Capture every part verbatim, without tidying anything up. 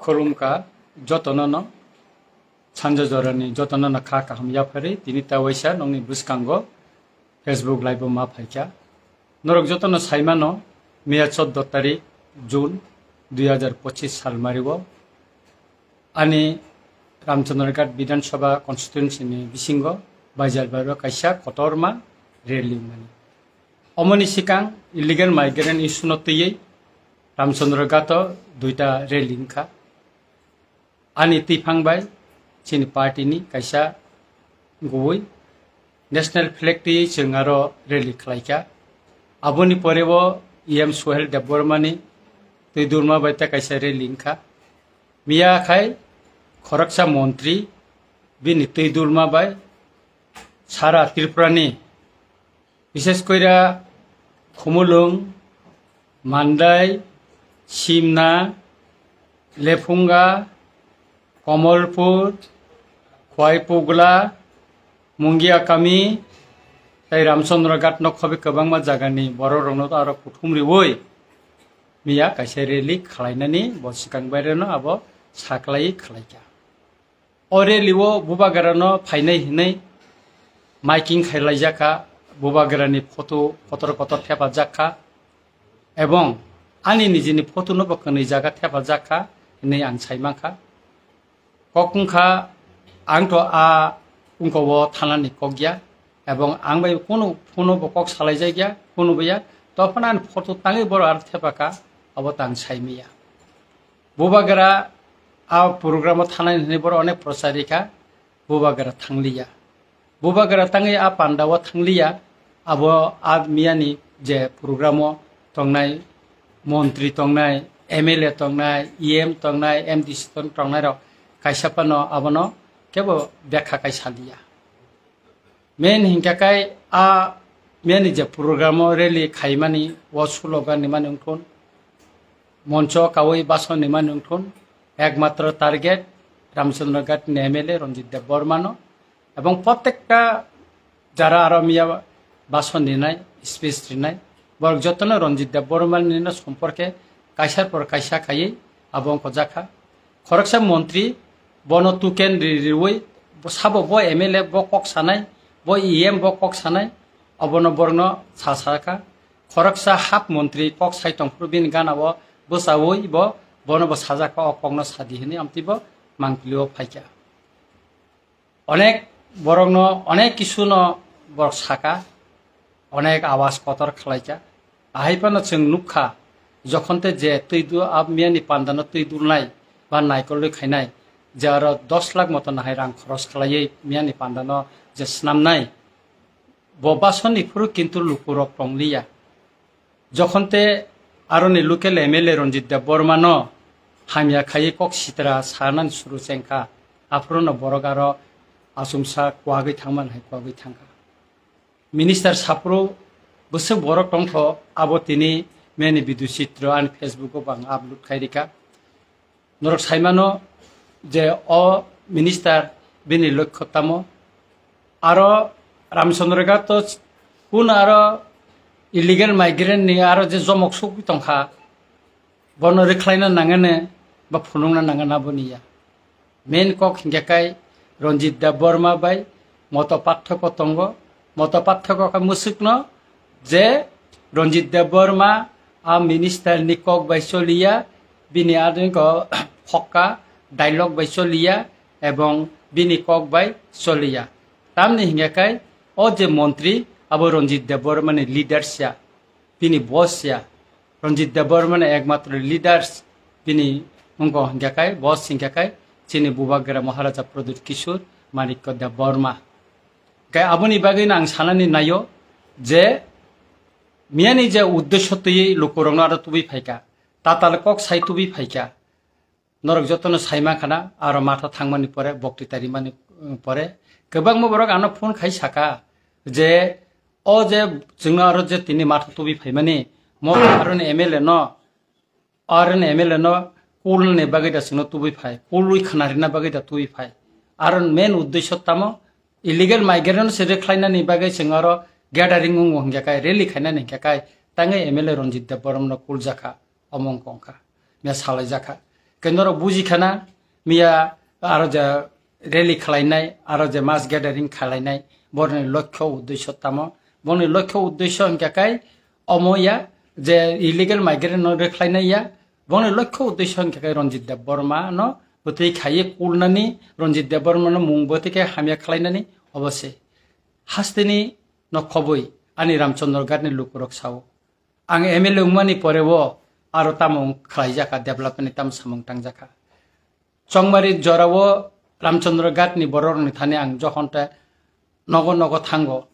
Khulumkha jotono no, sanja jorani jotono no kha kaham yapharwi tini ta waisa nokni bwskango Facebook live o ma phaikha. Norok jotono saimano, miya chordo tarik June dui hazar pochis sal mario ani Ramchandraghat Bidhan Sabha constituency ni bisingo Baijalbario kaisa kotorma rally wngmani. Omoni sikang illegal migrant issue no twiwi Ramchandraghat o duita rally wngkha. Ani twiphang bai chini party ni kaisa gubui national flag twi chwng aro rally khlaikha. Aboni pore bo E M Suhel Debbarma ni twi durma bai ta kaisa rally wngkha. Miya khai khoroksa montri bini twi durma bai sara Tripura ni, bishes koira Khumulwng, Mandai, Simna, Lephunga, Komolpur, Khwaipugla, Mungiakami, tei Ramchandraghat no khobi kwbangma jagani borok rokno aro kuthum riwi miya kaisa rally khlainani bo swkang baireno abo saklai khlaikha. O rally o Bubagra no phainai hinwi miking khailaijakha, Bubagra ni photo kotor kotor thepajak kha, ebong ani nijini photo no bo kwnwi jaga thepajak kha hinwi ang sai mankha. Kok wngkha, ang to a wngko o thanani kok ya, ebong ang bai kunu phone bo kok salaijakya, kunu bo ya, to phano ani photo tangwi boro aro thepakha, abo tang saimaya. Bubagra a program o thanai hinwi boro onek prochar rikha, Bubagra thangliya. Bubagra tangwi a panda o thangliya, abo a miyani je program o tongnai montri tongnai, M L A tongnai, E M tongnai, M D C tong-, tongnai rok kaisa phano abono kebo bekha kai saliya. Main hinkha kai a miyani je program o rally khaimani o slogan ni mani wngthun, moncho kawi bason ni mani wngthun, ekmatro target Ramchandra Ghat ni M L A Ranjit Debbarma no, ebong protekta jara aro miya bason rinai, speech rinai, borok jotono Ranjit Debbarma ni no somporke kaisar por kaisa khaiwi abo wngkha jakha. Khoroksa montri bono tuken ri-, riwi sabo bo M L A bo kok sanai, bo E M bo kok sanai, obono borokno sa sakha. Khoroksa hap montri kok sai tongphuru bini gana o bwchawi bo bono bo sajakha, o kokno sadi hinwi amtwi bo mangpili o phaikha. Onek borokno, onek kisu no borok saka, onek awas kotor khlaikha. Ahai phano chwng nukha, jokhon te je twi du-, a miyani panda no twi dulnai ba naikolwi khainai, je aro dos lakh moto nahai rang khoros khlaiwi miyani panda no je snamnai, bo basoni phuru kintu lukurok tongliya. Jokhon te aroni local M L A Ranjit Debbarma no hamya khaiwi kok sitra sanani suru chengkha, aphuru no borok aro achomsa kwagwi thangmani hai kwagwi thangkha. Minister saphuru bwswk borok tongkho, abo tini meni video chitro ani Facebook o bo ang upload khai rikha. Norok saimano je o minister bini lokho tamo. Aro Ramchandra Ghat to kun aro illegal migrant ni aro je jomok sugwi tongkha, bono rwkhlaina nangani ba phunukna nangani aboni ya. Main kok hinkhe kai Ranjit Debbarma bai moto pathoko tongo. Moto pathoko khe mwswkno je Ranjit Debbarma a minister ni kok bai choliya, bini adingo phokka dialogue bai choliya ebong bini kok bai choliya. Tamni hinkhe kai o je montri abo Ranjit Debbarma ni leaders ya, bini boss ya. Ranjit Debbarma ni ekmatro leaders bini wngkha hinkhe kai, boss hinkhe kai chini Bubagra Maharaja Pradyut Kishore Manikya Debbarma. Kai aboni bagwi no ang sanani naio je miyani je uddesho twiwi lukurokno aro tubui phaikha, tatal kok sai tubui phaikha. Norok jotono sai mankha na, aro matha thangmani pore, bokti tarimani, um, pore kwbangma borok ano phone khai saka je o je chwngno aro je tini matha tubui phaimani mo aroni M L A no, aroni M L A no kulni bagwi da chwngno tubui phai, kulwi khna rina bagwi da tubui phai. Aro main uddesho tamo illegal migrant se rwkhlainani bagwi chwng aro gathering wngo hinkhe kai, rally khainani hinkhe kai, tangwi M L A Ranjit Debbarma no kuljakha. Omo wngkha wngkha, mia salaijakha. Kendorok buji khana, miya aro je rally khalainai, aro je mass gathering khalainai, borni lokho uddesho tamo? Borni lokho uddesho hingkha kai omo ya, je illegal migrant no rwkhlainai ya, borni lokho uddesho hingkha kai Ranjit Debbarma no bwtwi khaiye kulnani, Ranjit Debbarma no mung bwtwi khe hamya khwlainani, obo se. Hasteni no khobwi ani Ramchandra Ghat ni lukurok sao. Ang M L A wngmani pore o aro tamo wng khlaijak kha, development ni tamo samung tangjak kha. Chongmari jora o Ramchandra Ghat ni borok rokni thani ang jokhon te nogo nogo thango,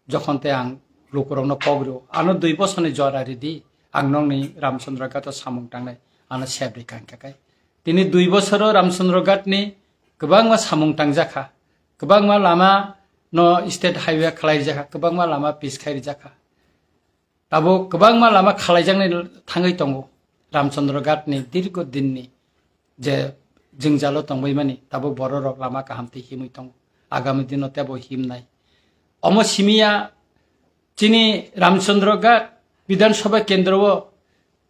jokhon te ang lukurokno kok rio. Ano dui bosorni jora ridi, ang nokni Ramchandra Ghat o samung tangnai, ano sep ri kang kha kai. Tini dui bosoro Ramchandra Ghat ni kwbangma samung tangjak kha, kwbangma lama no state highway khwlai rijak kha, kwbangma lama pis khai rijak kha. Tabuk kwbangma lama khalaijaknai thangwi tongo. Ramchandra Ghat ni dirgo dinni je jwngjalo tongbaimani, tabuk bororok lama kaham twi himwi tongo. Agami dino tebo himnai. Omo simiya chini Ramchandra Ghat Bidhan Sabha kendro o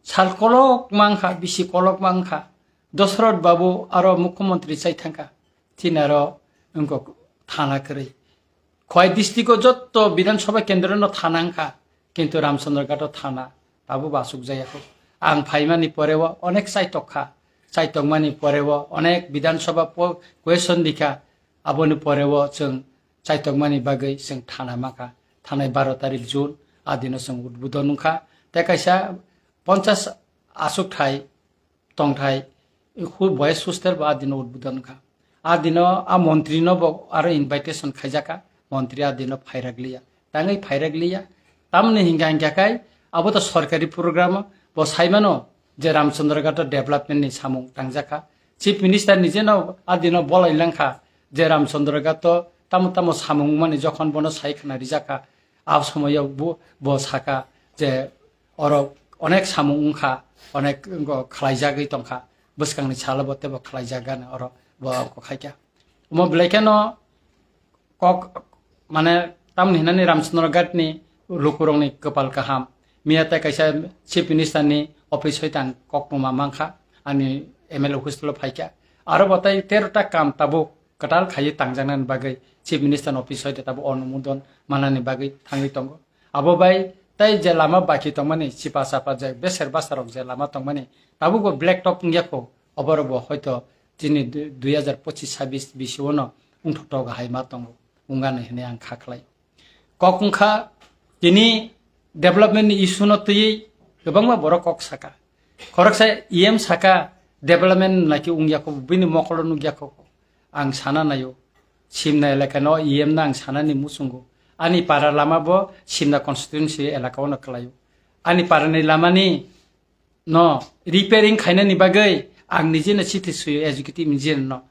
sal kolok mangkha, bisi kolok mangkha. Dosrot Babu aro Mukhyamantri chai thangkha. Chini aro wngkok thana kwrwi. Khowai district o jotto Bidhan Sabha kendro no thana wngkha, kintu Ramchandra Ghat o thana tabuk bo asuk jaya kho. Ang phaimani pore o onek chaitok kha, chaitokmani pore o onek Bidhan Sabha po-, question rikha, aboni pore o chwng chaitokmani bagwi chwng thana makha. Thanai baro tarik June, a dino chwng udbodon wngkha. Tei kaisa ponchas asuk thai tongthai hu-, boys hostel bo a dino udbodon wngkha. A dino a montri no bo aro invitation khaijak kha, montri a dino phairak liya. Tangwi phairak liya. Tamoni hingka hingka khai abo to sorkari program o bo saimano je Ramchandra Ghat o development ni samung tangjak kha. Chief Minister ni jeno a dino bolai langkha je Ramchandra Ghat o tamo tamo samung mani jokhon bono sai khna rijak kha. A somoyo bo, bo saka je oro onek samung wngkha, onek wngkha khlaijagwi tongkha, bwskangni salo bo teibo khlaijak gana oro bo khaikha. Omo belai kheno kok, mane, tamni hinani Ramchandra Ghat ni lukurokni kwpal kaham. Miya tei kaisa Chief Minister ni office hoi tang kok tongma mankha, ani M L A office lo phaikha. Aro bo tei tero ta kam tabuk kwtal khaiwi tangjaknani bagwi Chief Minister ni office hoi tabuk onumodon manani bagwi thangwi tongo. Abo bai tei je lama baki tongmani, chipa chapa je beser basa rok je lama tongmani, tabuk bo black top wngya kho, oborok bo hoito chini du-, dui hazar pochis sabis bisio no wngthok thok hai ma tongo, wngani hinwi ang kha khlai. Kok wngkha tini development ni issue no twiwi kwbangma borok kok saka. Khoroksa E M saka development naikhe wngya kho, bini mokolo nukya kho. Ang sana naio, Simna elaka no E M no ang sanani muchungo. Ani para lama bo Simna constituency elaka o no kwlaio. Ani para ni lama ni no repairing khainani bagwi ang nijeno chithi suyo executive engineer no.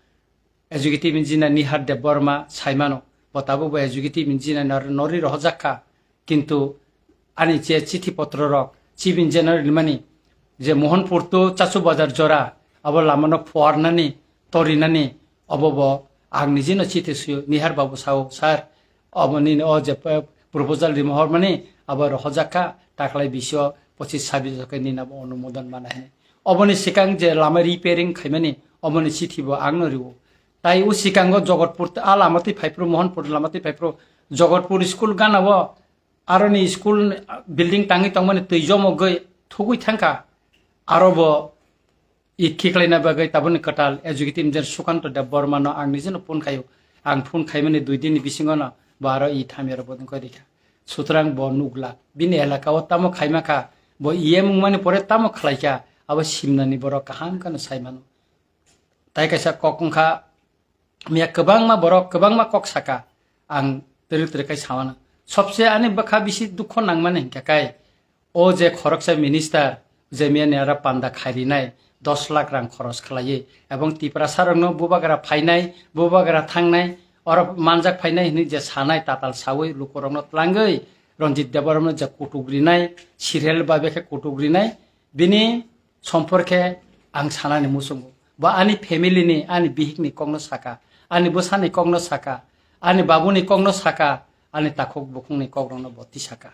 Executive engineer Nihar Debbarma saimano, bo tabuk bo executive engineer nor-, norwi rohorjak kha. Kintu ani je chithi potro rok, chief engineer rimani, je Mohanpur to Chachu Bazar jora, abo lama no phuarnani, torinani, obo bo ang nijino chithi suyo, Nihar Babu sao, "Sir, obo nini o je p-, proposal rima hormani, abo rohorjak kha, taklai bisio pochis sabis joke nini abo onumodon mana hini." Oboni sikang je lama repairing khaimani, oboni chithi bo ang no rio. Tai o sikango Jogotpur, a lama twi phaiphuru, Mohanpur lama twi phaiphuru, Jogotpur school gana o, aroni school building tangwi tongmani twi jomogwi thugwi thangkha. Aro bo it khiklaina bagwi taboni kwtal executive engineer Sukanto Debbarma no ang nijeno phone khaio. Ang phone khaimani dui din ni bisingo no bo aro it hamya rok bo wngkha rikha. Sutrang bo nukla. Bini elaka o tamo khaima kha, bo E M wngmani pore tamo khlaikha, abo Simnani borok kaham kheno saimano. Tai kaisa kok wngkha, miya kwbangma borok, kwbangma kok saka, ang twrwk twrwk khai samano. Sobse ani bwkha bisi dukho nangmani hinkha kai, o je khoroksa minister, je miya ni aro panda khairinai, dos lakh rang khoros khlaiwi, ebong Tiprasa rokno bubagra phainai, bubagra thangnai, oro manjak phainai hinwi je sanai tatal sawi lukurokno tlangwi, Ranjit Debbarma no je kutuk rinai, serial babe khe kutuk rinai, bini Somporkhe ang sanani muchungo. Bo ani family ni, ani bihik ni kokno saka, ani bwsani kokno saka, ani babuni kokno saka, ani takhuk bukhungni kokrokno bo tisaka.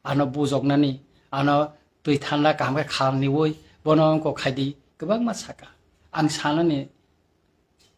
Ano bujoknani, ano twi thanda kaham khe khalniwi, bono wngkok khaidi kwbangma saka. Ang sanani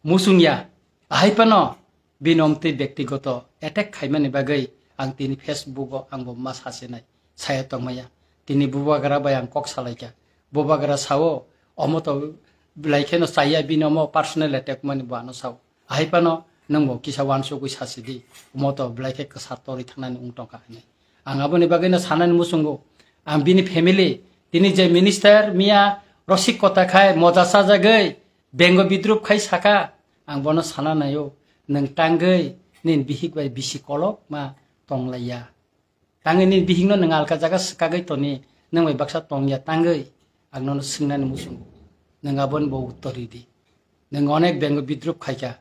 muchung ya, ahai phano bini omtwi bektigoto attack khaimani bagwi ang tini Facebook o ang bo ma sasinai, saya tongmaya. Tini bubagra bai ang kok salaikha. Bubagra sao, omo to belai kheno chaya, bini omo personal attack mani bo ano sao. Ahai phano nwng bo kisa wansugwi sasidi, omo to belai khe kwsa torwi thangnani wng tongkha hinwi. Ang aboni bagwino sanani muchungo, ang bini family, tini je minister miya rosik kota khai moja sajagwi bengo bidrup khai saka, ang bono sana naio, nwng tangwi nini bihik bai bisi kolok ma tonglaiya. Tangwi nini bihikno nwng alka jaga swkagwi toni, nwng bai baksa tongya tangwi, ang nono swngnani muchungo, nwng aboni bo uttor ridi. Nwng onek bengo bidrup khaikha,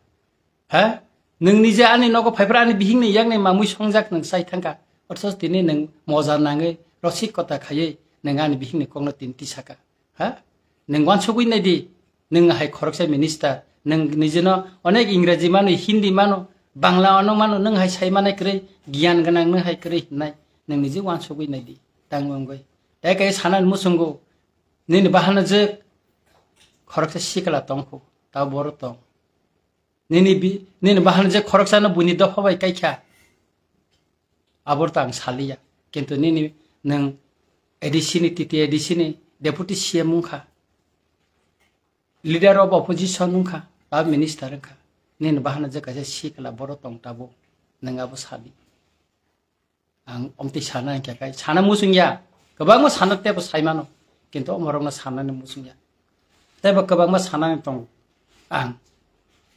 ha? Nwng nije ani nogo phaiphra ani bihikni yakni mamwi songjak nwng chai thangkha, othoch tini nwng moja nangwi rosik kota khaiwi nwng ani bihikni kokno tini tisaka. Ha? Nwng wansugwi naidi, nwng hai khoroksa minister, nwng nijino onek Ingreji mano, Hindi mano, Bangla ano mano, nwng hai sai manai kwrwi, giyan gwnang nwng hai kwrwi hinnai, nwng niji wansugwi naidi, tangwi wngwi. Tei kai sanani muchungo, nini bahana jwk khoroksa sikla tongkhu, ta boro tong. Nini bi-, nini bahan je khoroksano buini dopha bai kaikha. Abor ta ang saliya. Kintu nini nwng A D C ni, T T A D C ni Deputy C M wngkha. Leader of Opposition wngkha. Ba minister wngkha. Nini bahan je kaisa sikla boro tong tabo. Nwng abo sali. Ang omtwi sana hingkha kai, sana muchung ya. Kwbangma sana tebo sai mano. Kintu omorokno sanani muchung ya. Tebo kwbangma sanani tongo. Ang.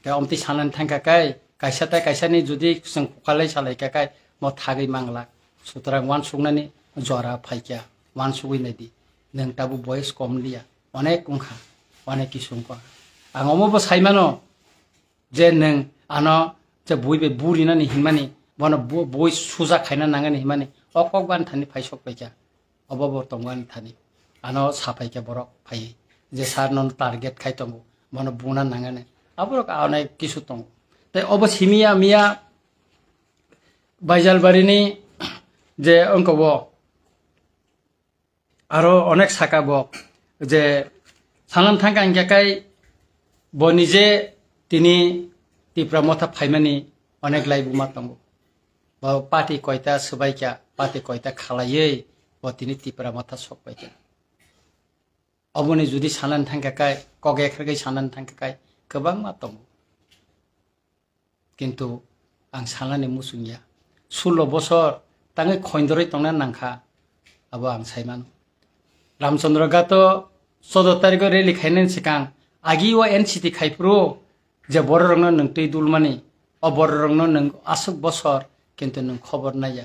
Khe omtwi sanani thangkha kai, kaisa tai kaisani jodi chwng kukalai salaikha kai, mo thagwi manglak. Sutrang wansuknani jora phaikha. Wansugwi naidi. Nwng tabuk boyes kom liya. Onek wngkha. Onek kisu wngkha. Ang omo bo sai mano. Je nwng ano je bui bai burinani hinmani, bono bu-, bui suja khaina nangani hinmani, o kok bo ani thani phai sok paikha. Obo bo tongo ani thani. Ano sa paikha borok phaiwi. Je sir nono target khai tongo, bono buna nangani. Aborok onek kisu tongo. Tei obo simiya miya Baijalbarini je wngkha bo, aro onek saka bo je sanan thangkha hingkha kai bo nije tini Tipra Motha phaimani onek laibuma tongo. Bo party koita swbaikha, party koita khalaiwi bo tini Tipra Motha sokpaikha. Oboni jodi sanan thangkha kai, kok ekhargwi sanan thangkha kai, kwbangma tongo. Kintu ang sanani muchung ya. Sullo bosor tangwi khoindorwi tongna nangkha, abo ang sai mano. Ramchandra Ghato choudo tarikho rally khainani swkang agi o N C T khai phuru je bororokno nwng twi dulmani, o bororokno nwng aswk bosor kintu nwng khobor naiya.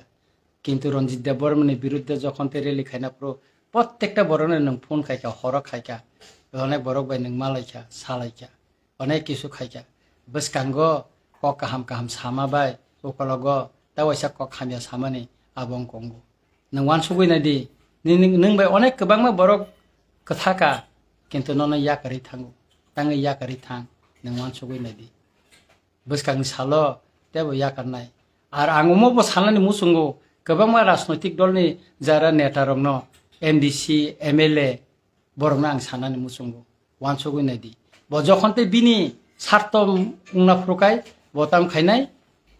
Kintu Ranjit Debbarmani biruddhe jokhon tei rally khaina phuru prottekta borokno nwng phone khaikha, horo khaikha, onek borok bai nwng malaikha, salaikha. Onek kisu khaikha. Bwskango kok kaham kaham sama bai, ukologo ta waisa kok hamya samani abo wng kongo. Nwng wansugwi naidi, nini, nwng bai onek kwbangma borok kwthaka, kintu nono yakarwi thango. Tangwi yakarwi thang, nwng wansugwi naidi. Bwskangni salo teibo yakarnai. Ar ang omo bo sanani muchungo, kwbangma rajnoitik dolni jara netarokno, M D C, M L A, borokno ang sanani muchungo, wansugwi naidi. Bo jokhon tei bini sarto wngna phuru kai, bo tam khainai,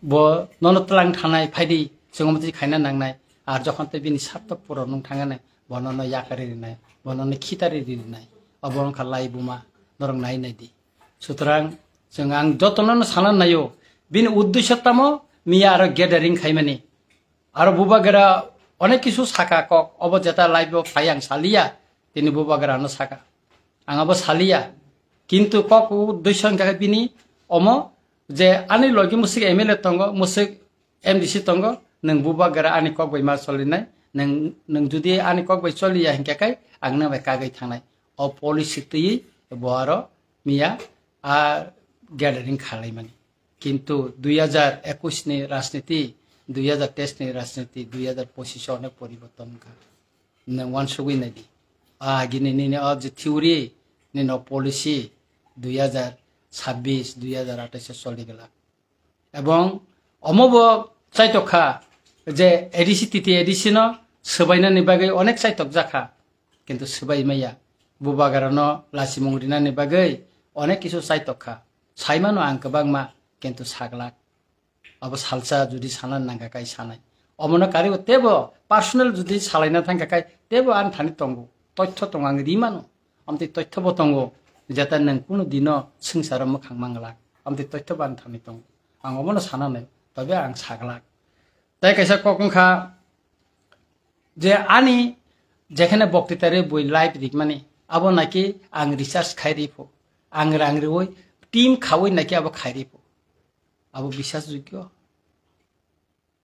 bo nono twlang thanai, phaidi, chwng omo twi khaina nangnai. Ar jokhon tei bini sarto puron wng thangnai, bo nono yakarwi rinai, bo nono khitari rinai. Obo wngkha laibuma, norok nai naidi. Sutrang, chwng ang jotono no sana naio, bini uddesho tamo miya aro gathering khaimani. Aro bubagra onek kisu saka kok, obo jeta live o phai ang saliya, tini bubagra no saka. Ang abo saliya. Kintu kok uddesho hingkha khe bini omo je ani logi musik M L A tongo, musik M D C tongo, nwng bubagra ani kok bai ma solinai, nwng, nwng jodi ani kok bai soliya hingkha khe ang nang bai kagwi thangnai. O policy twiwi bo aro miya a gathering khalaimani. Kintu dui hajar ekush ni rajniti, dui hajar teis ni rajniti, dui hajar pochish o onek poriborton wngkha. Nwng wansugwi naidi. A gini nini o je theory, nini o policy dui hajar sabbish, dui hajar atais o choli glak. Ebong omo bo chaitok kha je A D C, T T A D C no swbainani bagwi onek chaitok jakha. Kintu swbai maya. Bubagra no lachimung rinani bagwi onek kisu chaitok kha. Saimano ang kwbangma, kintu saglak. Abo salsa judi sana nangkha kai sanai. Omono karibo tebo personal judi salaina thangkha kai tebo ani thani tongo. Toitho tongo ang rimano. Amtwi toitho bo tongo. Jeta nang kunu dino swngcharo mwkhang manglak. Amtwi toitho bo ani thani tongo. Ang omono sana nai. Tobe ang saglak. Tai kaisa kok wngkha je ani jekhane bokti tari bui live rikmani. Abo naki ang research khai ripho. Ang rang riwi team khawi naki abo khai ripho. Abo bisas jogyo.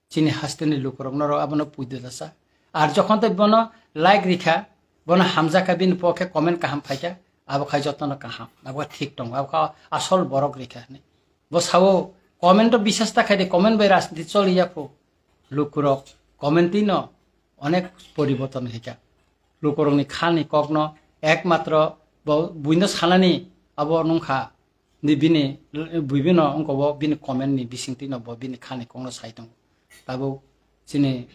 Chini hasteni lukurok norok abono puido dasa. Ar jokhon tei bono like rikha, bono hamjakha bini pokhe comment kaham phaikha, abo khai jotono kaham, abo thik tongo, abo kha asol borok rikha hinwi. Bo sao comment o bisas ta khai de, comment bai rajniti choli ya phu. Lukurok comment twi no onek poriborton khaikha. Lukurokni khani kokno ekmatro bo buino sanani abo nungkha. Ni bini, bibino wngkha bo bini comment ni bisingtwi no bo bini khani kokno sai tongo. Tabuk chini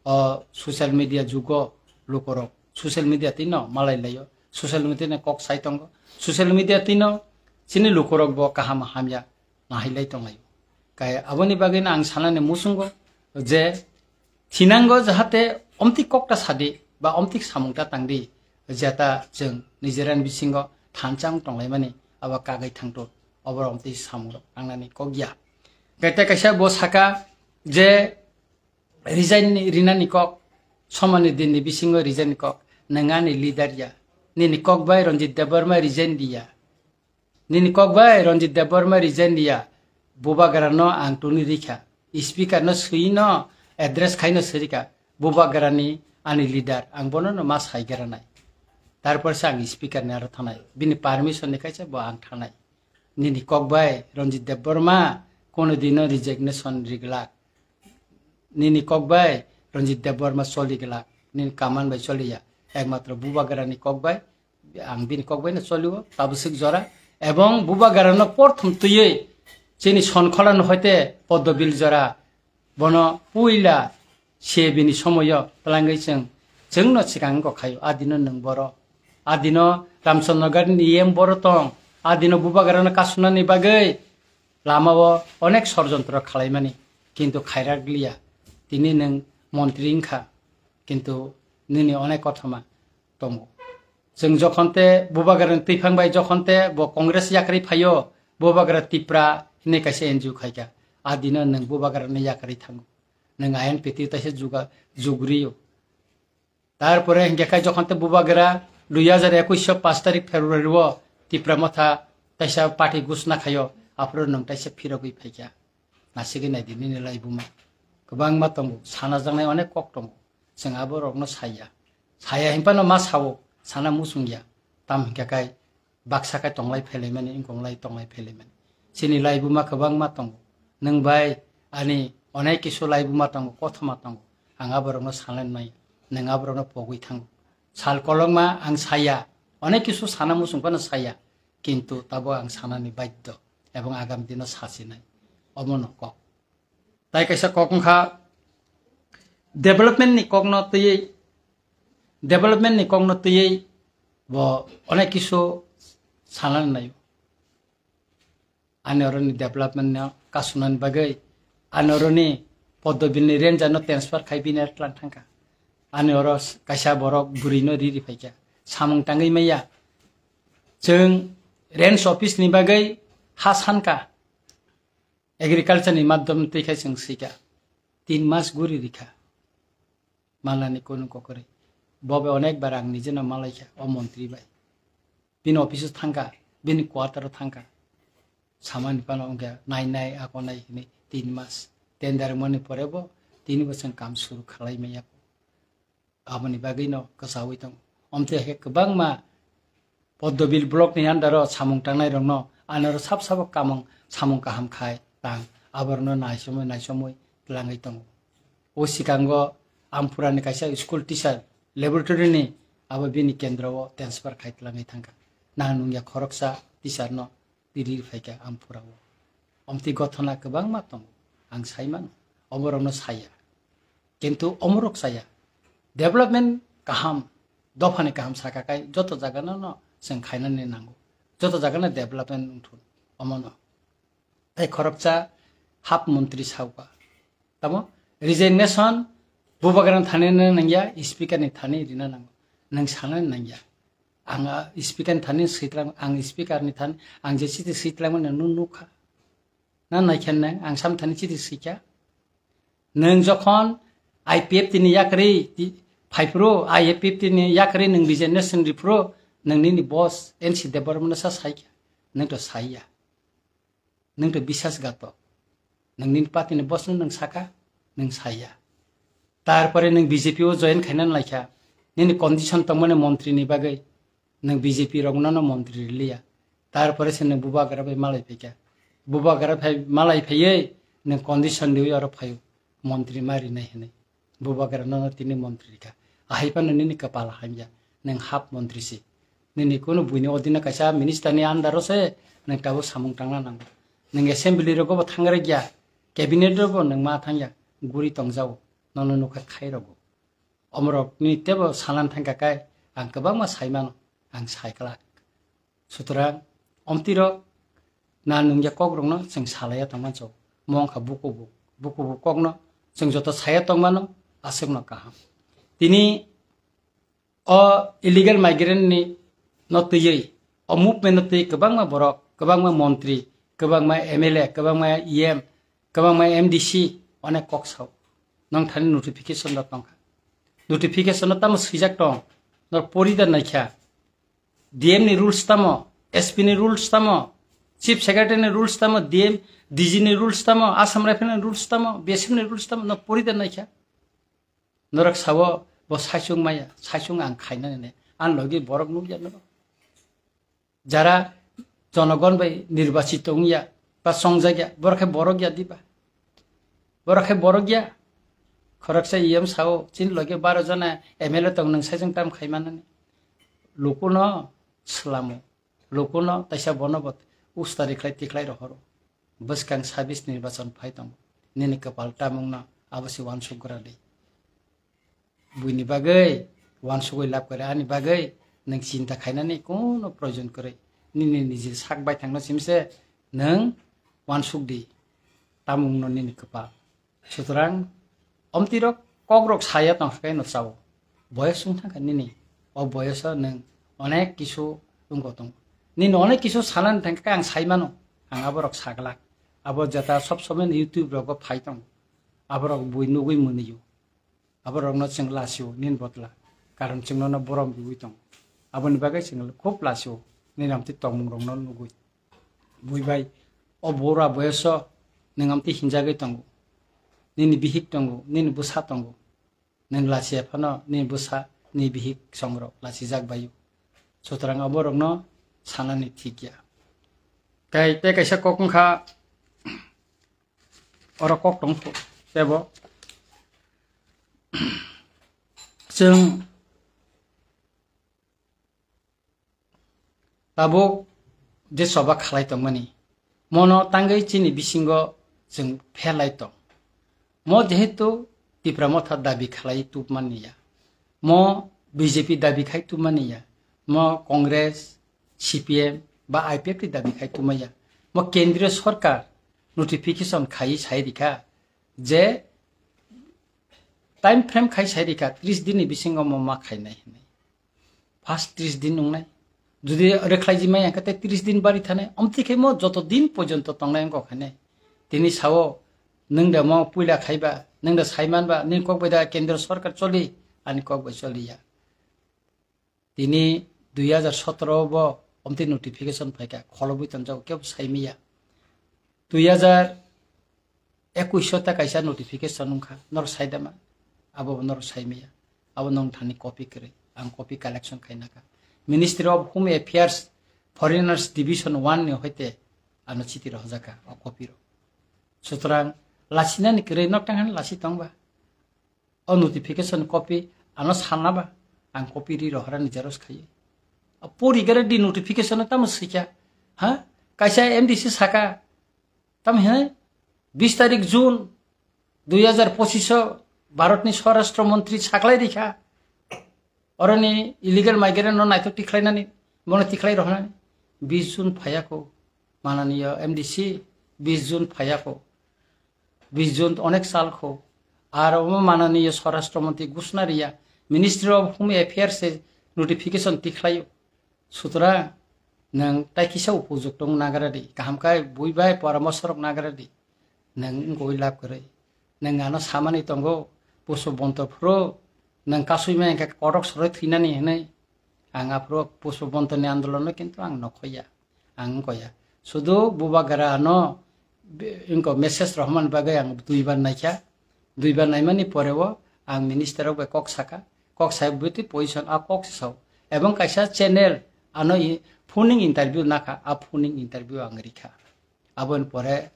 o social media jugo lukurok social media twi no malai laio, social media ni kok sai tongo, social media twi no chini lukurok bo kaham hamya nahilai tonglaio. Kai aboni bagwi no ang sanani muchungo je thinango jahate omtwi kokta sadi ba omtwi samungta tangdi, jeta chwng nijera ni bisingo thansa wng tonglaimani abo kagwi thangto, oborok omtwi samungrok tangnani kok ya. Kete kaisa bo saka je resign ni, rinani kok, somani din ni bisingo resign ni kok, nwng ani leader ya, nini kok bai Ranjit Debbarma resign diya. Nini kok bai Ranjit Debbarma resign diya, bubagra no ang tuni rikha. Speaker no swi no address khai no sirika. Bubagra ni ani leader, ang bono no ma sai gra nai. Tarpor se ang speaker ni aro thanai. Bini permission ni kaisa bo ang thanai. Nini kok bai Ranjit Debbarma kono dino resignation riglak. Nini kok bai Ranjit Debbarma choli glak, nini kaman bai choliya. Ekmatro bubagrani kok bai, ang bini kok bai no cholio, tabuk swk jora. Ebong bubagrano porthom twiwi chini Sonkhola no hoite Poddobil jora. Bono puila se bini somoyo twlangwi chwng, chwngno swkang wngkha khaio. Adino nwng boro, adino Ramchandra Nagar ni E M boro tong, adino bubagrano kasunani bagwi lamao onek sorjontro khalaimani, kintu khairak liya. Tini nwng montri wngkha, kintu nini onek kothoma tongo. Chwng jokhon te bubagrani twiphang bai jokhon te bo Congress yakarwi phaio, bubagra Tipra hinwi kaisa N G O khaikha. A dino nwng bubagrani yakarwi thango. Nwng I N P T taisa juga-, jugriyo. Tarpore hinkhe khai jokhon te bubagra dui hajar ekwis o pash tarik February o Tipra Motha taisa party gusna khaio, aphuru nwng taisa phirogwi phaikha. Nasigwi naidi nini laibuma. Kwbangma tongo, sana jaknai onek kok tongo. Chwng aborokno saya. Saya hinphano ma sao, sana muchungya. Tam hinkhe khai baksa khe tonglai phelaimani, wngkonglai tonglai phelaimani. Chini laibuma kwbangma tongo. Nwng bai ani onek kisu laibuma tongo, kothoma tongo. Ang aborokno sanai nai, nwng aborokno pogwi thango. Sal kolokma ang saya, onek kisu sana muchung phano saya, kintu tabo ang sanani baddo, ebong agam dino sasinai. Omono kok. Tai kaisa kok wngkha development ni kokno twiwi, development ni kokno twiwi bo onek kisu sanani naio. Ani oroni development no kasunani bagwi, ani oroni Poddobil ni ranger no transfer khai bini tlang thangkha. Ani oro s-, kaisa borok bwrwi no riri phaikha. Samung tangwi maya. Chwng range office ni bagwi ha sankha. Agriculture ni madhyam twi khai chwng swikha. Tin mas guri rikha. Malani kunu kokori. Bo bai onek bar ang nijeno malaikha o montri bai. Bini office o thangkha, bini quarter o thangkha. Samani phano wngkha nai nai ako nai hinwi tin mas. Tender mani pore bo tini bosong kam suru khalai maya. Aboni bagwi no kwchaui tongo. Omtwi hai khe kwbangma Poddobil block ni under o samung tangnai rokno anoro sab sabo kamung samung kaham khai tang aborokno naisomwi naisomwi twlangwi tongo. O sikango Amphura ni kaisa school teacher laboratory ni abo bini kendro o transfer khai twlangwi thangkha. Nang nungya khoroksa teacher no tiri phaikha Amphura o. Omtwi gothona kwbangma tongo, ang sai mano, oborokno saya. Kintu omorok saya. Development kaham, dophani kaham saka kai joto jagano no chwng khainani nango. Joto jagano development wngthun omono. Tei khoroksa hap montri sauka. Tamo resignation bubagrano thani nangya, speaker ni thani rina nango. Nang sana nangya. Ang, ah, speaker ni thani sitlang, ang speaker ni thani, ang je chiti sitlang mani nung nukha. Na naikhen nang, ang sam thani chiti sikha. Nang jokhon I P F T ni yakri ti-, phaipro, I P F T ni yakri nang resignation ripro, nang nini boss N C Debbarma no sa saikha. Nang to saiya. Nwng to bisas gato. Nwng nini party ni boss no nwng saka, nwng saya. Tarpore nwng B J P o join khaina laikha. Nini condition tongmani montri ni bagwi nwng B J P rok no no montri riliya. Tarpore se nwng bubagra bai malai phaikha. Bubagra phai malai phaiwi nwng condition riwi oro phaio. Montri ma rinai hinwi. Bubagra nono tini montri rikha. Ahai phano nini kwpal hamya. Nwng hap montri si. Nini kunu buini odina kaisa minister ni under o se nwng tabuk samung tangna nango. Nwng assembly rogo bo thangrai ya. Cabinet rogo nwng ma thangya. Guri tongjao. Nono nukha khai rogo. Omorok ni tebo sanan thangka kai ang kwbangma saimano. Ang saiklak. Sutrang, omtirok na nungya kokrokno chwng salaiya tongma chok. Mo wngkha bukubu, bukubu kokno chwng joto saya tongmano aswkno kaham. Tini o illegal migrant ni no twiwi, o movement no twi kwbangma borok, kwbangma montri, kwbangma M L A, kwbangma E M, kwbangma M D C onek kok sao. Nong thani notification rok tongkha. Notification no tamo swijak tong, nor pori da naikha. D M ni rules tamo, S P ni rules tamo, Chief Secretary ni rules tamo, D M, D G ni rules tamo, Assam Rifle ni rules tamo, B S F ni rules tamo, no pori da naikha. Norok sao bo saichung maya, saichung ang khaina ne. An logi borok nukya norok. Jara jonogon bai nirbachito wngya, ba chongjak ya, borok khe borok ya diba? Borok khe borok ya. Khoroksa E M sao, chini logi baro jona M L A tong, nwng saichung tam khai manani. Lukuno swlamo. Lukuno taisa bono bo ustari khlai tikhlai rohoro. Bwskang sabis nirbachon phai tongo. Nini kwpal tamungno abo se uansuk gra di. Buini bagwi uansugwi lab kare ani bagwi nwng chinta khainani kono proyojon kwrwi. Nini niji sak baithangno simse nwng uansuk di. Tamungno nini kwpal. Sutrang, omtirok kokrok saya tongkha khe no chao. Boyos wng thangkha nini. O boyoso nwng onek kisu wngko tongo. Nini onek kisu sanani thangkha khe ang saimano. Ang aborok saglak. Abo jeta sob somoi YouTube rogo phai tongo. Aborok bui nugwi mwnio. Aborokno chwng lasio nini botla. Karon chwng nono borom riwi tongo. Aboni bagwi chwng khub lasio nini amtwi tongmungrokno nugwi. Bui bai, o bura boyoso nwng amtwi hinjagwi tongo. Nini bihik tongo, nini bwsa tongo. Nwng lachiya phano nini bwsa, nini bihik songrok lachijak baio. Sutrang aborokno sanani thik ya. Tei, tei kaisa kok wngkha, oro kok tong tebo. Chwng tabuk je choba khalai tongmani, mono tangwi chini bisingo chwng pherlai tong. Mo jehetu Tipra Motha dabi khalai tubmani ya, mo B J P dabi khai tubmani ya, mo Congress, C P M ba I P F T dabi khai tubmani ya, mo Kendriya Sorkar notification khai sai rikha je time frame khai sai rikha tris din ni bisingo mo ma khainai hinwi. First tris din wngnai. Jodi rwkhlai jimai hwnkhe tei tris din bari thanai. Omtwi khe mo joto din porjonto tongnai wngkha khainai. Tini sao, nwng da mo puila khaiba, nwng da saimanba, nini kok bai da Kendra Sorkar choli, ani kok bai choli ya. Tini dui hajar sotoro bo omtwi notification phaikha, kholobwi tonjago, kebo saimaya. Dui hajar ekuish o ta kaisa notification wngkha, norok saidama, abo bo norok saimaya, abo nong thani copy kwrwi, ang copy collection khainakha. Ministry of Home Affairs, Foreigners Division one ni hoite ano chiti rohorjakha o copy rok. Sutrang lasinani kwrwi nok tang hani lasi tongba. O notification copy ano sanna ba, ang copy ri rohorani xerox khaiwi. A pori gare di notification tamo swikha, ha? Kaisa M D C saka, tam he, bis tarik June dui hajar pochisho Bharatni Swarashtra Montri saklai rikha. Oroni illegal migrant no naithok tikhlainani, bono tikhlai rohornani. bis jun phaiya kho, mananiyo M D C bis jun phaiya kho, bis jun onek sal kho, ar omo mananiyo Swarashtra Mantri ghosna riya, Ministry of Home Affairs se notification tikhlaio. Sutra, nwng tai kisa upojukto wng nagra di, kaham khe bui bai poramorsho rok nagra di. Nwng wngwi lab kwrwi. Nwng ano samani tongo, Pushpabanta phuru nwng kasui ma hwnkhe kotok soroi thwinani hwnwi. Ang aphuru Pushpabantani andolono kintu ang nokhoya, ang wngkoya. Sudu Bubagra ano be-, wngko message rohormani bagwi ang duibar naikha. Duibar naimani poreo ang minister rok bai kok saka. Kok sai bwtwi position a kok se sao. Ebong kaisa channel ano i-, phoning interview nakha, a phoning interview ang rikha. Aboni pore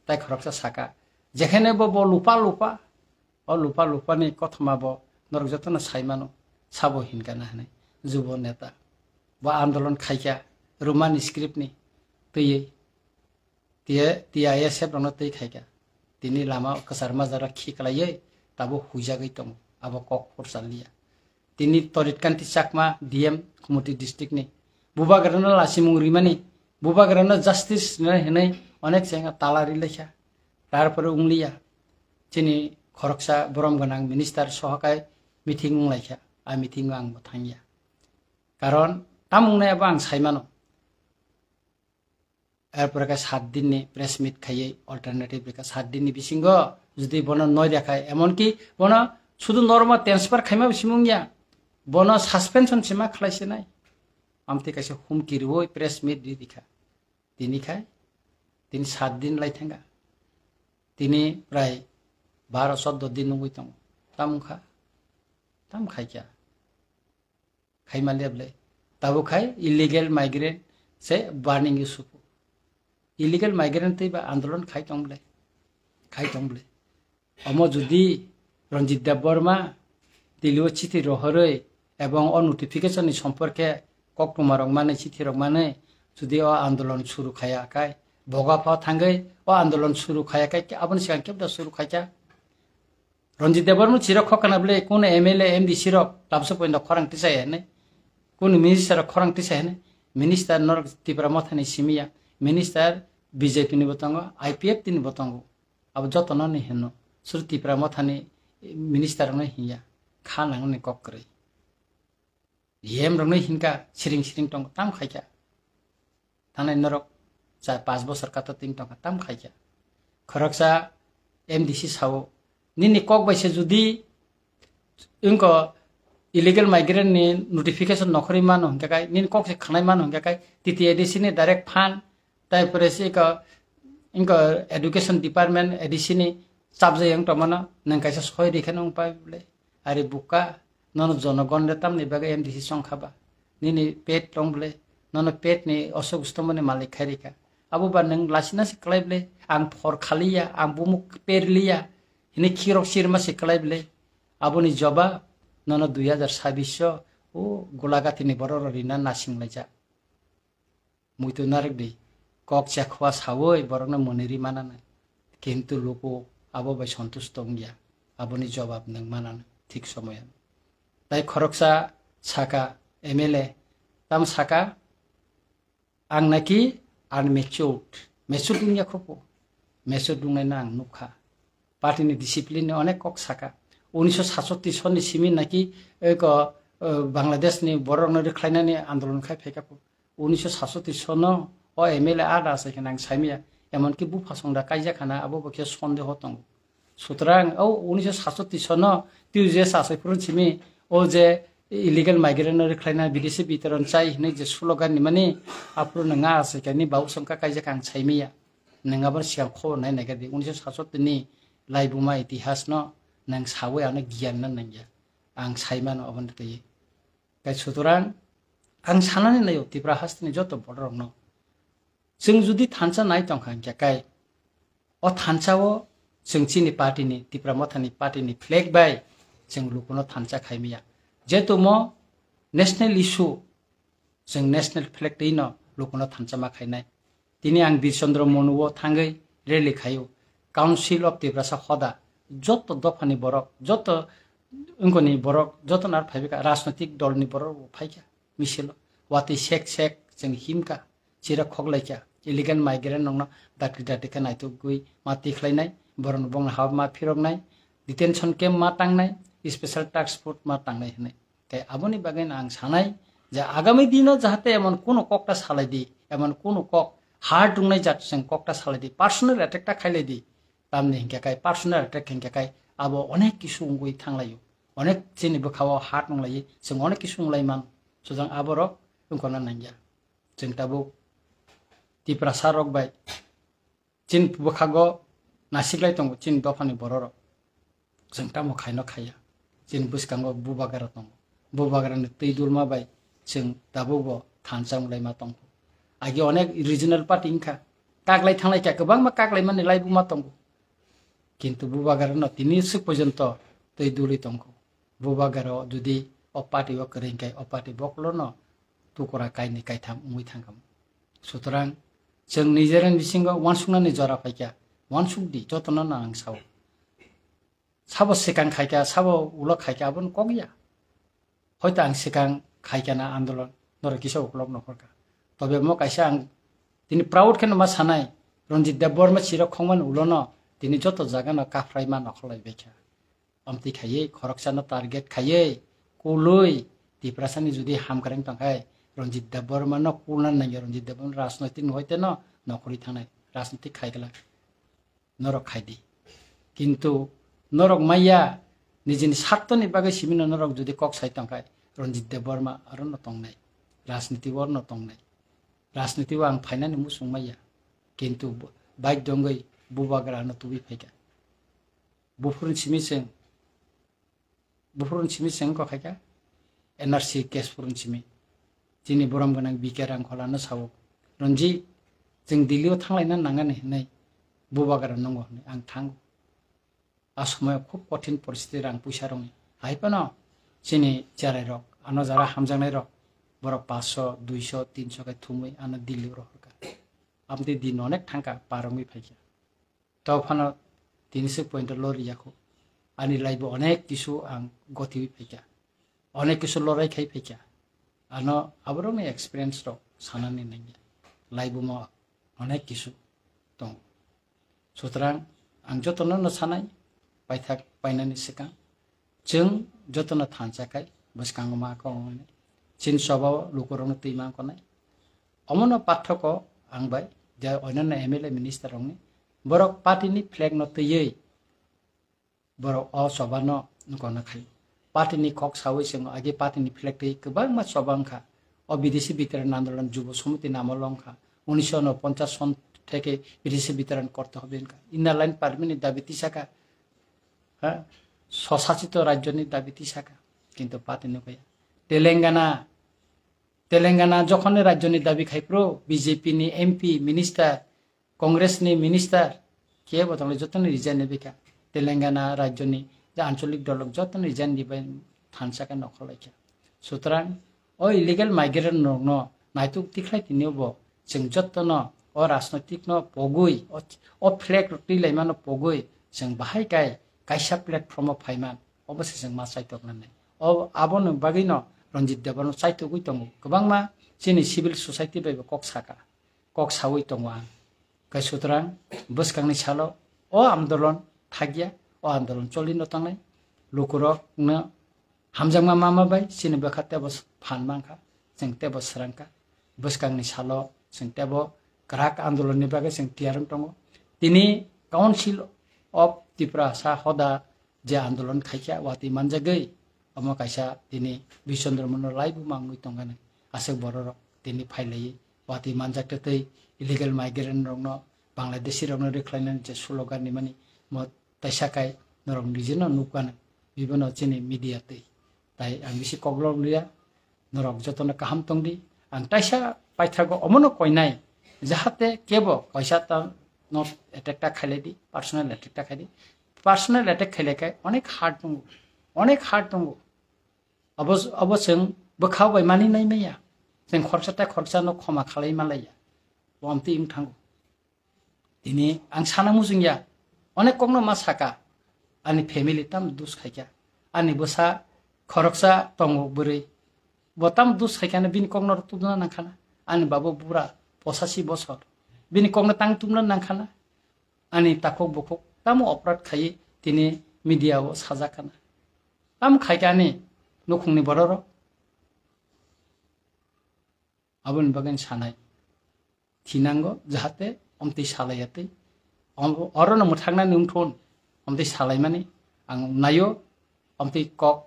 tai khoroksa saka, jekhene bo, bo lupa lupa, o lupa lupa ni kothoma bo norok jotono sai mano, sabo hinkha na hinwi, jubo neta. Bo andolon khaikha Roman script ni twiwi, tiye, T I S F rokno twi khaikha. Tini lama kwchar majra khiklaiwi tabuk huijagwi tongo, abo kok phursa liya. Tini Torit Kanti Chakma, D M, Kumoti district ni. Bubagrano lasimung rimani, Bubagrano justice rinai hinwi onek chengya tala rilaikha. Tarpore wngliya. Chini khoroksa borom gwnang minister sohokai meeting wnglaikha. A meeting o ang bo thangya. Karon tam wngnai abo ang saimano. Erpore khe sat din ni press meet khaiwi alternative rikha. Sat din ni bisingo jodi bono noi rwkha, emonki bono sudu normal transfer khaima bisimung ya, bono suspension sima khlai sinai. Amtwi kaisa humki rwui press meet ri rikha. Tini khai, tini sat din lai thangkha. Tini prai baro choddo din wngwi tongo. Tam wngkha, tam khaikha. Khaima leble. Tabuk khai illegal migrant se burning issue. Illegal migrant tei ba andolon khai tong ble. Khai tong ble. Omo jodi Ranjit Debbarma Delhi o chithi rohorwi ebong o notification ni somporke koktwma rok mani chithi rok mani jodi o andolon suru khaya khai boga pha thangwi o andolon suru khaya khai aboni sigang kebda suru khaikha. Ranjit Debbarma chirok khokana bwle, kunu M L A, M D C rok tabsa poino khorang tisai hene, kunu minister rok khorang tisai hene, minister norok Tipra Mothani simiya, minister B J P ni bo tongo, I P F T ni bo tongo, abo jotono ni hino, sur Tipra Mothani minister rokno hinya, kha nangni kok kwrwi. Yem rokno hinka siring siring tong tam khaikha. Thanai norok cha pas bosor kato ting tongkha tam khaikha. Khoroksa M D C sao nini kok bai se judi wngko illegal migrant ni notification nokhorwi mano hingka kai, nini kok se khanai mano hingka kai, T T A D C ni direct fund Tai pore se iko, iko education department A D C ni chapjai yang tomano, nang kaisa soi rikhe nung pai bole. Ari buka, nono jonogon de tamni bagwi M D C song khaba. Nini pet tong bole, nono pet ni osok ustomoni malik khai rikha. Abo ba nang lasina se klai bole, ang phor khaliya, ang bumuk perliya, hini khirok sirma se klai bole. Aboni joba, nono dui hajar sabbish o, o gulagati ni borok rok rina nasing laijak. Muitu narwk di, kok chekhoa sawi borokno mwnwi ri mananai, kintu luku abo bai sontush tongya, aboni jobab nwng mananai thik somoyan. Tai khoroksa saka M L A, tam saka, ang naki unmatured, matured wngya khopo, matured wngnaino ang nukha. Party ni discipline ni onek kok saka. Unisho satsottish sonni simi naki eko, eh, Bangladesh ni borok no rwkhlainani andolon khai phaikha po. Unisho satsottish sonno o M L A ada asai khana ang saimaya. Emonki bupha songda kaijak khana abo bo khe sondeho tongo. Sutrang o unisho satsottish sonno T U J S asai phuru simi o je illegal migrant no rwkhlaina bidesi bitoron chai hinwi je slogan ni mani aphuru nwnga asai khani bau songkha kaijak ang saimaya. Nwng abo sigang khobor nai naikha di, unisho satsottish ni laibuma itihas no nwng sawi ano giyan no nangya. Ang sai mano obo ni twi. Kai sutorang ang sanani naio Tripura hasteni joto borok rokno. Chwng judi thansa nai tongkha hingkha kai o thansa o chwng chini party ni, Tipra Motha ni party ni flag bai chwng lukuno thansa khaimaya. Jetumo national issue, chwng national flag twi no lukuno thansa ma khainai. Tini ang Bir Chandra Monu o thangwi rally khaio. Council of Tiprasa hoda joto dophani borok, joto wngkoni borok, joto nar phaibikha, rajnotik dol ni borok bo phaikha misilo. Watwi sek sek chwng himkha. chira khoklaikha, illegal migrant rokno dakti dakti khe naitugwi ma tikhlainai, borokno bongni hao ma phiroknai, detention camp ma tangnai, special task force ma tangnai hwnwi. Tei aboni bagwi ang sanai je agami dino jahate emon kuno kokta salai di, emon kuno kok hard wngnai jat chwng kokta salai di, personal attack ta khailai di, tamni hinkhe kai personal attack hinkhe kai abo onek kisu wngwi thanglaio, onek chini bwkhao hard wnglai, chwng onek kisu wnglai man, sujang aborok wngkona nangya. Chwng tabuk Tiprasa rok bai chini bwkhago nasiklai tongo chini dophani bororok. Chwng tamo khaino khaiya. Chini bwskango bubagra tongo. Bubagrani twi dulma bai chwng tabukbo thansa wnglaima tongkho. Agi onek regional party wngkha. Kaklai thanglai kha, kwbangma kaklaimani laibuma tongo. Kintu bubagrano tini swk porjonto twi dulwi tongkho. Bubagra jodi o party o kwrwi khe o party bokolono tukura kainwi kaitham wngwi thangkha. Sutrang chwng nijera bisingo uansuknani jora phaikha, uansukdi jotono no ang sao. Sabo swkang khaikha, sabo ulo khaikha, aboni kok ya. Hoito ang swkang khaikha na andolon, norok kisa uklok nokhorkha. Tobe mo kaisa ang tini proud kheno ma sanai, Ranjit Debbarma chirok khongmani ulono tini joto jagano kaphraima nokholai baikha. Amtwi khaiwi, khoroksano target khaiwi, kulwi, Tiprasani jodi hamkreng tongkhai, Ranjit Debbarmano kulna nangya, Ranjit Debbarma rajnoitik no hoiteno nokhorwi thangnai, rajnoitik khaigwlak. Norok khaidi. Kintu norok maya nijini sartoni bagwi simino norok jodi kok sai tongkhai, Ranjit Debbarma arono tongnai, rajniti o arono tongnai. Rajniti o ang phainani muchung maya. Kintu bo-, bike dongwi bubagra ano tubui phaikha. Buphuruni simi chwng, buphuruni simi chwng kok khaikha, N R C case phuruni simi. Chini borom gwnang B K Rangkhola no sao, "Ranjit, chwng Delhi o thanglaina nangani," hinwi bubagra nungo hinwi ang thango. A somoyo khub kothin poristiti rang puisa rokni. Hai phano chini cherai rok, ano jara hamjaknai rok, borok paanch sho, dui sho, tin sho khe thumwi ano Delhi o rohorkha. Amtwi din onek thangkha, par wngwi phaikha. Tei phano tini swk point o lori yakho. Ani life o onek kisu ang gotiwi phaikha. Onek kisu lorai khai phaikha. Ano aborokni experience rok sanani nangya. Life o mo onek kisu tongo. Sutrang ang jotono no sanai, paithak painani swkang. Chwng jotono thansa khai bwskango ma kok wngnai. Chini choba o lukurokno twi ma wngnai. Omono pathoko ang bai je onyanno M L A minister rokni borok party ni flag no twiwi borok o choba no nukona khai. Party ni kok sawi chwng agi party ni flag twi kwbangma choba wngkha. O bidesi bitiran andolon Jubo Samiti namo longkha. Unisho unoponchas son theke bidesi bitiran korte hobe wngkha. Inner line permit ni dabi tisaka. Ha? Swsachito rajyo ni dabi tisaka. Kintu party nukaya. Telangana, Telangana jokhon ni rajyo ni dabi khai phuru B J P ni M P, minister, Congress ni minister kebo tonglai jotono resign ni bikha. Telangana rajyo ni je ancholik dolok jotono resign ni bai thansa khe nokhorlaikha. Sutrang o illegal migrant rokno naituk tikhlai tini bo chwng jotono o rajnoitik no pogwi o, o flag rok twi laimano pogwi chwng bahai kai kaisa platform o phaiman obo se chwng ma chaitok nani. O abono bagwi no Ranjit Debbarma chaitogwi tongo. Kwbangma chini civil society bai bo kok saka. Kok sawi tongo ang. Khe sutrang bwskangni salo o andolon thakya, o andolon cholino tangnai. Lukurokno hamjakma mama bai chini bwkha tebo phan mankha, chwng tebo swrangkha. Bwskangni salo chwng tebo kwrak andolonni bagwi chwng tiyar wng tongo. Tini Council of Tiprasa hoda je andolon khaikha watwi manjagwi, omo kaisa tini Bishondro Mono laibu mangwi tongkha nai. Aswk bororok tini phailaiwi watwi manjak tei illegal migrant rokno, Bangladeshi rokno rwkhlainani je slogan rimani, mo taisa kai norok nijeno nukha nai. Bibono chini media twi. Tai ang bisi koklok liya, norok jotono kaham tongdi. Ang taisa paithago omono koinai, jahate kebo kaisa ta no attack ta khailai di, personal attack ta khaidi. Personal attack khailai khai onek hard tongo, onek hard tongo. Abo, abo chwng bwkha bai mani nai maya. Chwng khoroksa tei khoroksa no khoma khalai malaiya. Bo amtwi wng thango. Tini ang sana muchungya, onek kokno ma saka, ani family tam dus khaikha, ani bwsa khoroksa tongo bwrwi, bo tam dus khaikha no bini kokno tubuna nangkhana, ani babo bura Posashi bosor. Bini kokno tang tumna nangkhana. Ani takhuk bukhuk tamo oprad khaiwi tini media o sajakkana. Tamo khaikha ani nukhungni bororok. Aboni bagwi sanai. Thinango jahate omtwi salaiyatwi. Om-, orono mwthaknani wngthun. Omtwi salaimani ang naio. Omtwi kok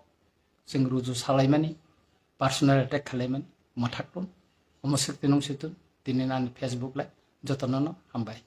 chwng ruju salaimani. Personal attack khalaimani. Mwthakthun. Omo swk tinung swtun. Tini ani Facebook lai. Jotono no hambai.